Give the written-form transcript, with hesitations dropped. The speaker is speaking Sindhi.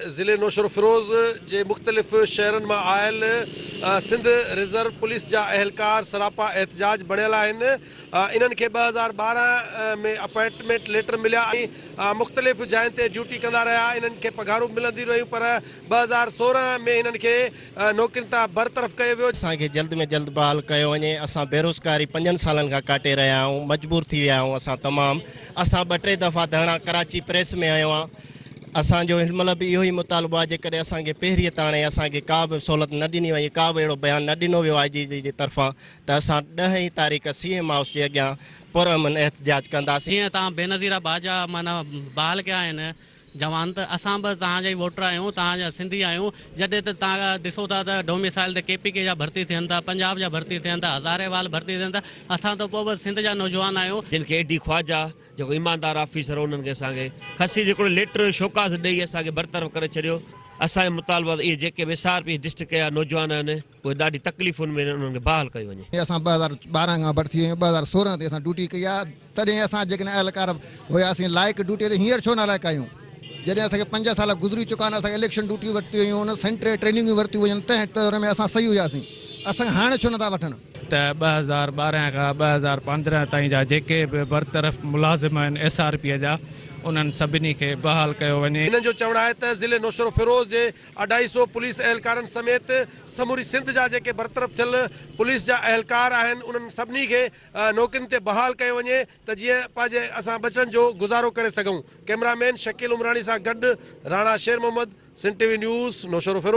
ضلعي نوشهروفيروز جي مختلف شهرن مان آيل سنڌ ريزرو پوليس جا اهلڪار سراپا احتجاج بڻيل آهن، انهن کي 2012 ۾ اپائنٽمينٽ ليٽر مليا ۽ مختلف جاين تي ڊيوٽي ڪندا رهيا، انهن کي پگهارون به ملنديون رهيون پر 2016 ۾ انهن کي نوڪرين تان برطرف ڪيو ويو. اسان کي جلد ۾ جلد بحال ڪيو وڃي، اسان بيروزگاري پنجن سالن کان ڪاٽي رهيا آهيون، مجبور ٿي ويا آهيون اسان تمام، اسان ٻه ٽي دفعا ڌرڻا ڪراچي پريس ۾ هنيو آهي. اسان جو هن مهل به اهو ئي مطالبو آهي جيڪڏهن اسان کي پهرينء تاڻي اسان کي ڪا به سهولت نه ڏني وڃي ڪا به اهڙو بيان نه ڏنو ويو آء جي جي طرفان ته اسان ڏهه هين تاريخ سي ايم هائوس جي اڳيان پرامن احتجاج ڪنداسين. جيئن توهان بينظير آباد جا معنيٰ بحال ڪيا آهن جوان ته اسان به توهان جا ئي ووٽر آهيون توهان جا سنڌي آهيون جڏهن ته توهان ڏسو ٿا ته ڊوميسائل تي ڪي پي ڪي جا ڀرتي ٿين ٿا پنجاب جا ڀرتي ٿين ٿا هزارين وال ڀرتي ٿين ٿا اسان ته پوء به سنڌ جا نوجوان آهيون. جن کي اي ڊي خواجه جيڪو ايماندار آفيسر هو انهن کي اسان کي کسي هڪڙو ليٽر شوڪاز ڏئي اسان کي برطرف ڪري ڇڏيو. اسان جو مطالبو آهي ته اهي جيڪي به ايس آر پي ڊسٽرڪٽ جا نوجوان آهن اهي ڏاڍي تڪليفن ۾ آهن انهن کي بحال ڪيو وڃي. اسان 2012 کان ڀرتي آهيون 2016 تائين اسان ڊيوٽي ڪئي آهي تڏهن اسان جيڪڏهن اهلڪار هياسين لائق ڊيوٽي تي هينئر ڇو نالائق آهيون جڏهن اسان کي پنج سال گذري چڪا آهن اسان کي اليڪشن ڊيوٽيون ورتيون ويون آهن سينٽر ٽريننگون ورتيون ويون آهن تنهن دور ۾ اسان صحيح هياسين اسان کي هاڻي ڇو نٿا وٺن. ته 2012 کان 2015 تائين جا جيڪي به برطرف ملازم آهن ايس آر پي جا انهن سڀني کي بحال ڪيو وڃي. هنن جو چوڻ آهي ته ضلعي نوشهروفيروز جي اڍائي سئو پوليس اهلڪارن سميت سموري سنڌ جا جيڪي برطرف ٿيل پوليس جا اهلڪار آهن انهن سڀني کي نوڪرين تي بحال ڪيو وڃي ته جيئن پنهنجي اسان ٻچڙن جو گذارو ڪري سگهون. ڪئميرا مين شڪيل عمراڻي سان گڏ Rana Sher Muhammad, Sindh T V news, Naushahro Feroze.